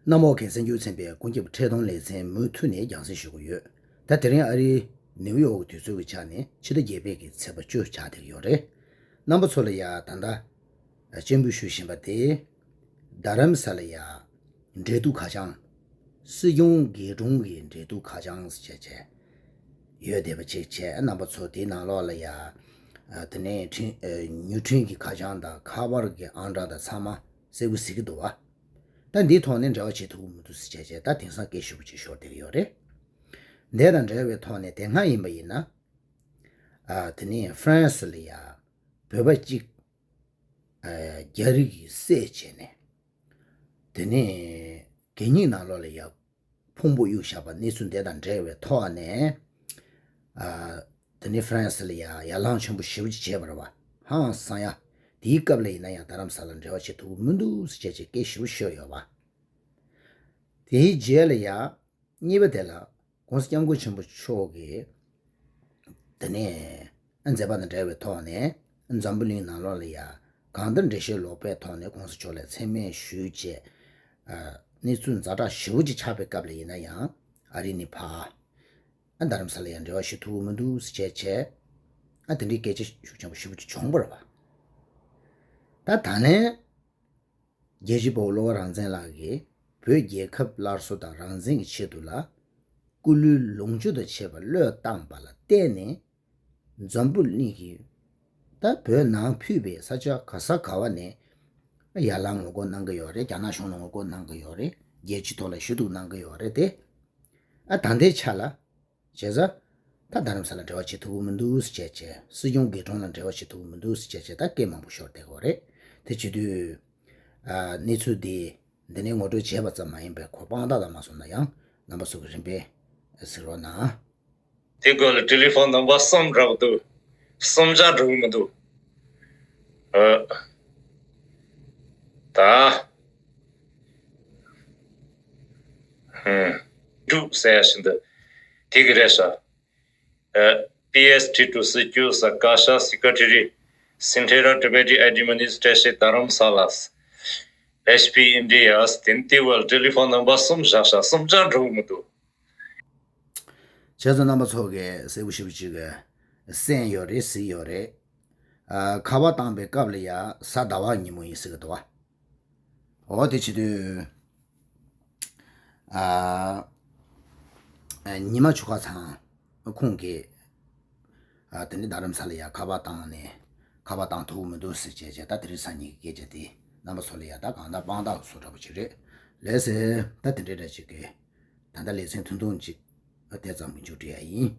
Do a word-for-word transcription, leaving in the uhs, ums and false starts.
གནམ་འོག་གི་གསར་འགྱུར་ཚན་པའི་ཀུན་ཁྱབ་འཕྲིན་གཏོང་ལེ་ཚན་མུ་མཐུད་ནས་རྒྱང་སྲིང་ཞུ་གི་ཡོད། ད་དེ་རིང་ཨ་རིའི་ནིའུ་ཡོག་གི་དུས་ཚོད་ཀྱི་ཆ་ནས་ཕྱི་ཟླ་བརྒྱད་པའི་གི་ཚེས་པ་བཅུ་ཆགས་བསྡད་ཀྱི་ཡོད་རེད། རྣམ་པ་ཚོ་ལ་ཡ་ད་ལྟ་སྤྱན་འབུལ་ཞུ་བཞིན་པ་དེ། རྡ་རམ་ས་ལ་ཡ་འབྲེལ་གཏུག་ཁ་བྱང་། སྲིད་སྐྱོང་འགས་སྒྲུང་གི་འབྲེལ་གཏུག་ཁ་བྱང་ཟེར་བྱས་ཡོད་བསྡད་པ་ཅིག་བྱས། རྣམ་པ་ཚོ་དེའི་ནང་ལོགས་ལ་ཡ། དེ་ནས་འཕྲིན་ཨ་མྱུར་འཕྲིན་གྱི་ཁ་བྱང་དང་ཁ་པར་གྱི་ཨང་གྲངས་དང་ཚང་མ་གསལ་པོ་གཟིགས་ཀྱི་འདུག་བ། ད་འདིའི་ཐོག་ནས་འབྲེལ་བ་བྱེད་ཐུབ་ཀྱི་མི་འདུག་ཟེར་བྱས་བྱས་ད་དེང་སང་སྐད་ཞུ་བ་ཅིག་ཤོར་བསྡད་ཀྱི་ཡོད་རེད། འདས་དང་འབྲེལ་བའི་ཐོག་ནས་དེ་སྔ་ཡིན་པ་ཡིན་ན། ཨ་དེ་ནས་ཧྥ་རན་སི་ལ་ཡ་བོད་པ་གཅིག་ཨ་རྒྱ་རིགས་ཀྱིས་བསད་བྱས་ནས། དེ་ནས་གད་སྙིགས་ནང་ལོགས་ལ་ཡ་ཕུང་པོ་གཡུགས་བཞག་པ་གནས་ཚུལ་འདི་དང་འབྲེལ་བའི་ཐོག་ནས། ཨ་དེ་ནས་ཧྥ་རན་སི་ལ་ཡ་ཡར་ལངས་ཆེན་པོ་ཞེ་པོ་ཅིག་བྱས་པ་རེད་བ། ཧང་སང་ཡ། དེའི་སྐབས་ལ་ཡིན་ན་ཡང་རྡ་རམ་ས་ལ་འབྲེལ་བ་བྱེད་ཐུབ་ཀྱི་མི་འདུག་ཟེར་བྱས་བྱས་སྐད་ཞེ་པོ་ཤོད་ཡོད་བ། དེའི་རྗེས་ལ་ཡ། གཉིས་པ་དེ་ལ་༸གོང་ས་༸སྐྱབས་མགོན་ཆེན་པོ་མཆོག་གིས་དེ་ནས་མཛད་པ་དང་འབྲེལ་བའི་ཐོག་ནས་འཛམ་བུ་གླིང་ནང་ལོགས་ལ་ཡ་གང་ལྟར་འགྲེལ་བཤད་ལོག་པའི་ཐོག་ནས་༸གོང་ས་མཆོག་ལ་མཚན་སྨད་ཞུས་བྱས། ཨ་གནས་ཚུལ་ཛ་དྲག་ཞེ་པོ་ཅིག་ཆགས་པའི་སྐབས་ལ་ཡིན་ན་ཡང་ཨ་རི་ནས་ཕར་ཨ་རྡ་རམ་ས་ལ་ཡང་འབྲེལ་བ་ཞུ་ཐུབ་ཀྱི་མི་འདུག་ཟེར་བྱས་བྱས། ཨ་དེ་འདྲའི་སྐད་ཆ་ཤུགས་ཆེན་པོ་ཞེ་པོ་ཅིག་བྱུང་བ་རེད་བ། ད་ད་ལན། རྒྱལ་གཅེས་དཔའ་བོ་བློ་དགའ་རང་བཙན་ལགས་ཀྱིས་བོད་རྒྱལ་ཁབ་སླར་གསོ་དང་རང་བཙན་གྱི་ཆེད་དུ་ལ་སྐུ་ལུས་ལོངས་སྤྱོད་དང་བཅས་པ་བློས་བཏང་པ་ལ་བརྟེན་ནས་འཛམ་བུ་གླིང་གི་ད་བོད་ནང་ཕུད་པའི་ས་ཆ་ག་ས་ག་བ་ནས་ཡར་ལངས་ངོ་རྒོལ་གནང་གི་ཡོད་རེད། རྒྱ་ནག་གཞུང་ལ་ངོ་རྒོལ་གནང་གི་ཡོད་རེད། རྒྱལ་སྤྱིའི་ཐོག་ལ་ཞུ་གཏུག་གནང་གི་ཡོད་རེད་དེ། ཨ་ད་ལྟའི་ཆ་ལ། བྱས་ཙང་། ད་རྡ་རམ་ས་ལ་འབྲེལ་བ་བྱེད་ཐུབ་ཀྱི་མི་འདུག་ཟེར་བྱས་བྱས། སྲིད་སྐྱོང་སྒེར་དྲུང་ལ་འབྲེལ་བ་བྱེད་ཐུབ་ཀྱི་མི་འདུག་ཟེར་བྱས་བྱས་ད་སྐད་མང་པོ་ཤོར་བསྡད་ཀྱི་ཡོད་རེད། དེ་བྱེད་དུས། ཨ་གནས་ཚུལ་འདི་འདི་ནས་ངོ་སྤྲོད་བྱས་པ་ཙམ་མ་ཡིན་པའི་གོ་དཔང་རྟགས་དང་མ་སོང་ན་ཡང་རྣམ་པ་ཚོ་གི་རིམ་པས་གཟིགས་རོགས་གནང་། དེ་སྐོར་ལ་ཊེ་ལི་ཕོན་ནམ་བར་གསུམ་རག་འདུག་གསུམ་ཆ་འགྲོ་གི་མི་འདུག་ཨ། ད། ཧུམ། དྲུག་ཟེར་ཡ་ཞིག་འདུག་དེ་གི་རེད་ཤག་ཨ། P S T to C Q Sakasha Secretary, Sinthera Tibeti Adimani Station Dharamsala, H P India, Stinti World telephone number གསུམ་བཞག་ཤག་གསུམ་ཆ་འགྲོ་གི་མི་འདུག་བྱས་ཙང་རྣམ་པ་ཚོ་གིས་གསལ་པོ་ཞེ་པོ་ཅིག་གསན་ཡོད་རེད། གཟིགས་ཡོད་རེད། ཨ། ཁ་པར་བཏང་པའི་སྐབས་ལ་ཡ་གཟའ་ཟླ་བ་ཉིན་མོ་ཡིན་ཟེར་གི་འདུག་བ། འོ་དེ་བྱེད་དུས། ཨ། ཉི་མ་ཆུ་ཁ་ཚང་ཁོང་གིས། ཨ། དེ་ནས་རྡ་རམ་ས་ལ་ཡ་ཁ་པར་བཏང་ནས་ཁ་པར་བཏང་ཐུབ་མི་འདུག་ཟེར་བྱས་བྱས། ད་དེ་རིང་སང་ཉིན་གྱི་སྐད་ཆ་དེ་རྣམ་པ་ཚོ་ལ་ཡ་ད་གང་ལྟར་དཔང་རྟགས་བཟོ་འདྲ་པོ་ཅིག་རེད། ལགས་སེ། ད་དེ་འདྲའི་འདྲ་ཅིག་གི་ད་ལྟ་ལེ་ཚན་ཐུང་ཐུང་ཅིག་དེ་ཙམ་གྱིས་མཇུག་སྒྲིལ་ཡ་ཡིན།